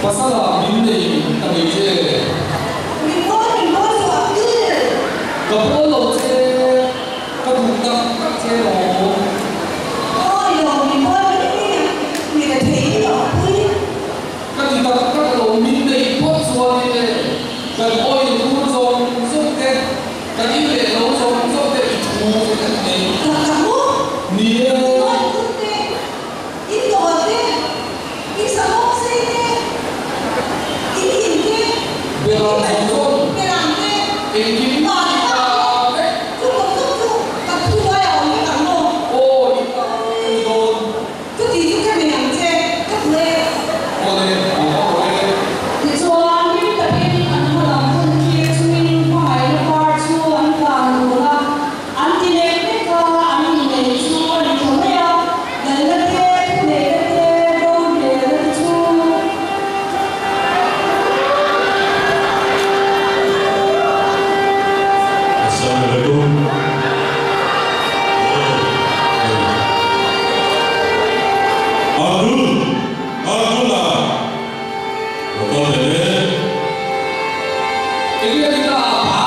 Pasala min nei ta mai che. Min bawl min bawl suh Abdul. Ka bawl lo che, ka duh tak tak che lawm. Awi lo, min bawl mai mai ang, mi la thei i lo pui. Ka ti tak tak lo, min nei phawt chuan e, kan oil tur zawng zawng te, kan in leh lo zawng zawng te i thu vek a ni mai. Tak tak maw? Ni e. Oil tur te, in dawr te, in sahawk sei te, in in te, Beram zawng zawng, beram te, engkim i pa leh ta pa te, vek. Chu zawng zawng chu kan thu ai a awm vek ang maw? Aw, i ta vek a ni dawn. Chuti chu ka nei ang che, ka duh e. Awle, a awle. Tichuan, hlim takin an hmalam hun thlir chungin hmangaihna par chu an tlan dun a, an ti lek lek a, an innei chu a ni tha mai a, lalna te, thuneihna te, rorelna te chu. Assalamualaikum. Abdul, Abdullah. Motor leh. Enge ni ta a pa?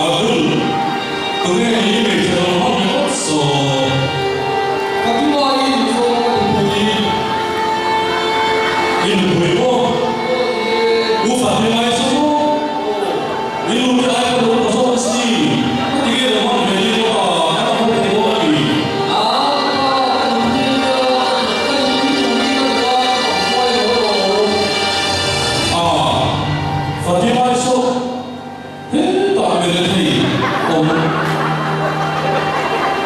Abdul, tunge i hmeichhe rawn hawng ringawt saw? Ka tumah i inzawm ka nupui. I nupui maw? Aw ni e. U Fatima i saw maw? Aw. I nu te ai ka lo pa zawk a si. Ka ti nge lo hmang ve ni bawk a, ka la hmu thei dawn a ni. Aa ka pa, ka nupui a nia, ka nupui turin ka duh a, ka hruai lo alawm. Aa Fatima i saw. Hetah mirethei awm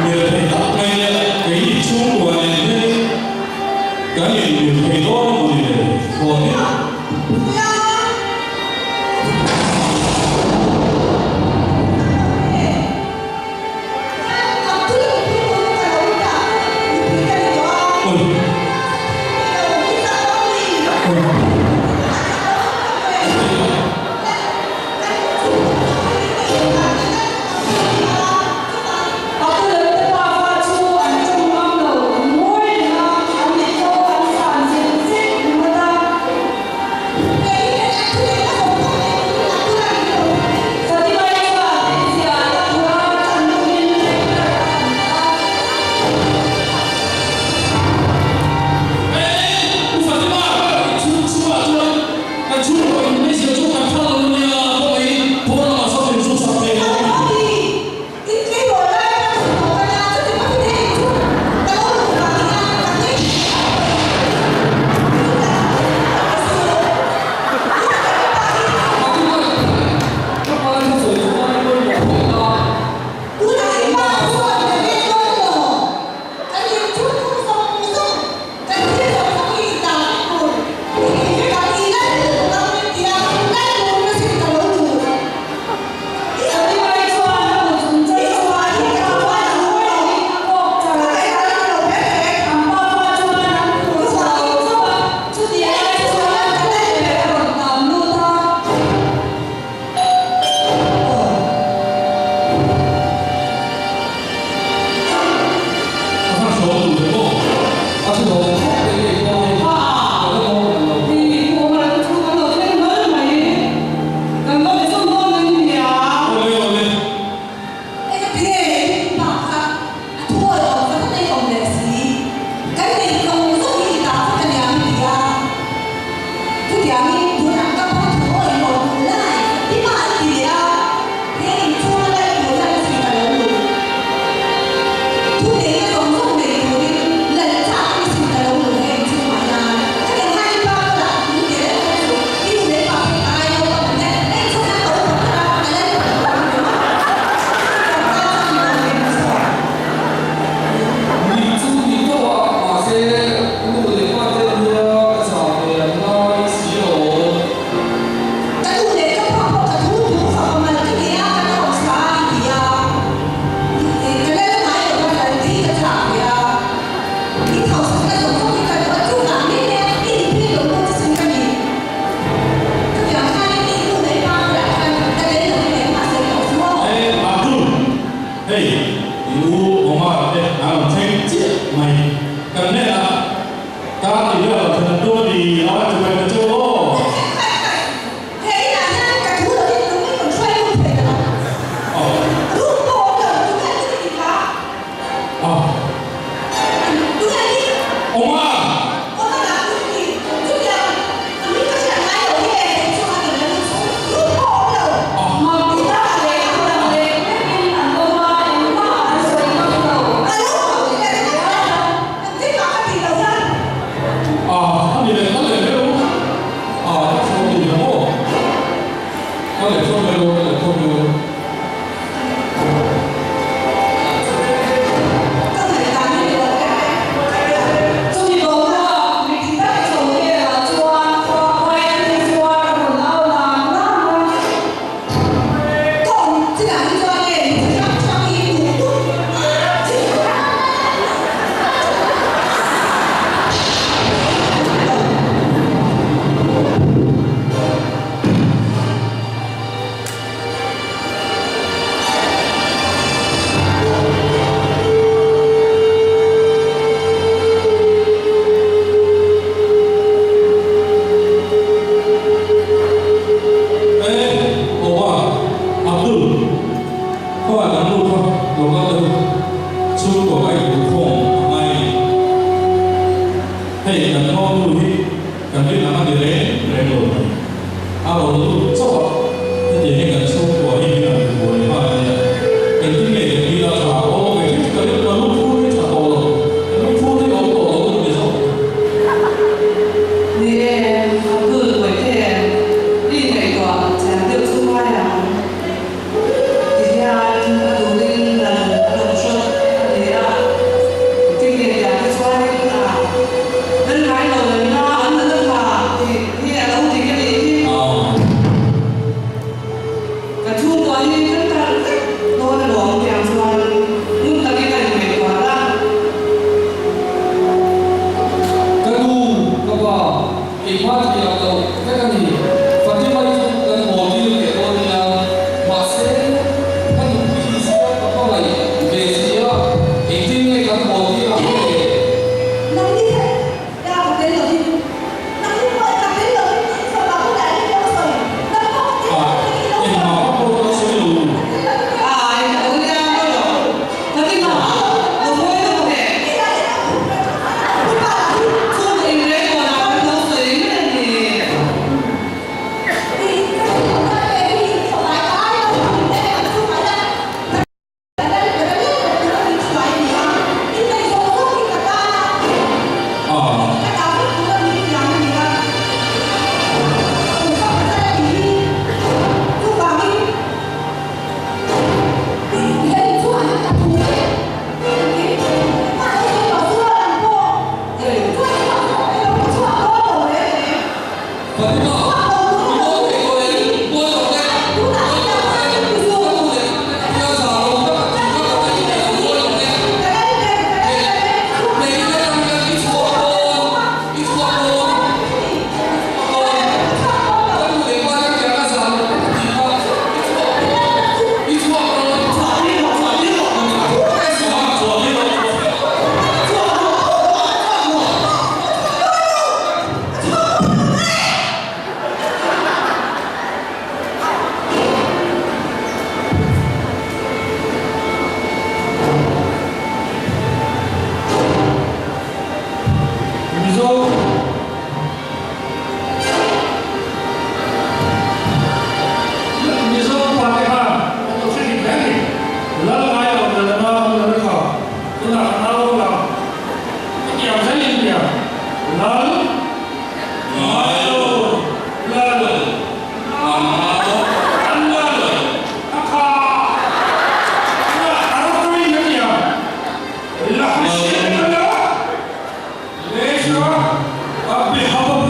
mirethei tak mai nia keini chhungkua nen hian kan in mirethei dawn a maw ni le thawn hi. A pu leh te pa fa chu an ṭawng ngam lo, an ngawi reng a, an mit pawh an san zek zek ringawt a. Fatimai chuan engzia a phur a, ṭan tumin tractor a han dah a. Eh, U Fatima, i chhung chhungah chuan Kan chhungkaw in meizial chu kan thal lo nia, pawh i pawn lamah sawn min zuk sak thei lo a ni. Kan thil zawng zawng hi i ta vek tur i nih vek ang, i lal lutuk ang min ti a, lal turin a sin ka lo duh. I Sawi mai chuan a kut chung chang chuan i a pa a hi ngawi rengin a kawk char a. An pa pa chuan an phur chau chauh a, chuti lai chuan a lal ber a rawn tlan lut a. A van hrawm duh ve maw? A thu lo khawp mai ngei pawh hi ka la dawn ang lo. Hei Kumar te chu kan lo thleng hlawl mai. Kan va be zawm dawn ang nia. Awle awle. Eng a ti nge i pa kha a thu awi awm ka hman ei awm leh si. Kan nei zawng zawng hi i ta vek a nia min ti a. Chutiangin tunah ka pa thu awi awm duh lai i pa i ti leh a, he inchhung a lal tur hian a sin ka lo lut. Thu neihna zawng zawng nei turin lal chak i sin ka lo lut he inchhungah hian. Chutiang hian i pa bulah min ti reng reng suh, i nu leh pa phei ka ngai lo ka man hian hei chhung hian ka upa ber a, ka lal pa lo ang reng a. Chutiang tan chuan min awm ve hmasa lo. Ni chu ni tawh a, mahse nu leh pa te nia ka chah ve an ngai si lo. Ka nu leh ka pa pawh ka thu thu fapa mal ka nei a, ka hausa a i ti a, ka lal ngai lo va lal te hi ka chak ve a, in hausa ka zawng zawng hi ka duh a, chuvang mai mai a i nupui lo pawh chu sin ka ni. Chutiang khanin i nu leh pa bulah khan ka tel lo in engmah sawi tawh suh aw. Eh Abdul, hei i u Omar te an rawn thleng chiah mai, kan hnenah kar tih vel lo thlen an tum a ni. a chibai ta cheu aw. He inah hian ka thu lovin nung in rawn hruai lut thei ta lo. Room pawh awm lo, tunge an ni kha? Tunge an ni? Awma! Awma dah tu ni? Chutiang a hming ka hriat ngai lo hi e, kei chu a ni lo chu. Room pawh awm lo. Mami tak leh a dang leh vekin an awm a, engmah an sawi ngam lo. Ka lo hmu leh ringawt a, engtin mah ka tih loh hian. A ni leh, ka leh hleuh. A ka thlawm ni lo maw? Ka leh thlawm mai lo, ka leh thlawm mai lo. Ka ngaihdan hi ni lo e. Chumi boruak mithi tak chho velah chuan khuai te zuar a rawn au lang lang a. Ka awm chinah hi chuan e mithi hrang hrang hi duh duh E, Oba, Abdul, khawiah kan nu kha lo kal deuh chhungkaw ka inbuhkhawm a ngai a ni. Hei kan naunu hi kan rin ang a ni reng reng lo mai. A rawn lut chauh a, hetiang hi kan chhungkua hi min rawn buai nghal a nia. Engtin nge kan ila tha aw kei chu ka rin ka lungphur hi tha tawh lo, ka lungphur hi awm tawh lo a ni zawk. Ni e, Abdul Bawihte, i ngaihtuah chian deuh chu ngai ang. Tihian a turin lan a rawn hrawt a ni a, engtin nge tiang te chuanin a lan ngai lo lehna an la la tha tih hi a lo dik a nih hi. Ka chhungkua hi kan kal vek dawn alawm tiang chuan ngun takin ka inngaihtuah la. Ka nu, ka pa, Keimah thiam loh vek a ni. Fatima hi chu kan haw tir leh dawn nia. Mahse, ka nupui hi ziak ka hmangaih ve si a, engtin nge kan haw tir ang le? Nangni kha ka ka tel lovin, nangni pawh ka tel lovin fapa bulah hian lo sawi, nang pawh ka tel lovin i lo sawi. Engmah pawh ka sawi lo. Ai, ka lo nia maw? Fatima, lo hawi lo teh. Chung inrelbawnah kan lo sawi mai a ni. Fatima, i mawi thei tawh em? Mawi lo teh, mawi lo teh, ka nu leh ka za lo tak a ti ka ka ti leh lo, mawi lo teh. Hei, hei i leh ang hian i chhuak dawn, i chhuak dawn, i chhuak dawn. Ka nu leh pa te tiang a za lo tak a ti kha, i chhuak dawn, i chhuak dawn. Mizo Mizo pate khan an lo hre dik hle a ni. Lal ngai lo lalna lal kha tunah kan au ang. Hetiang zelin nia Lal ngai lo lal an lal a kha tunah a ropui a nia Lahriat la Leisha a be hap a.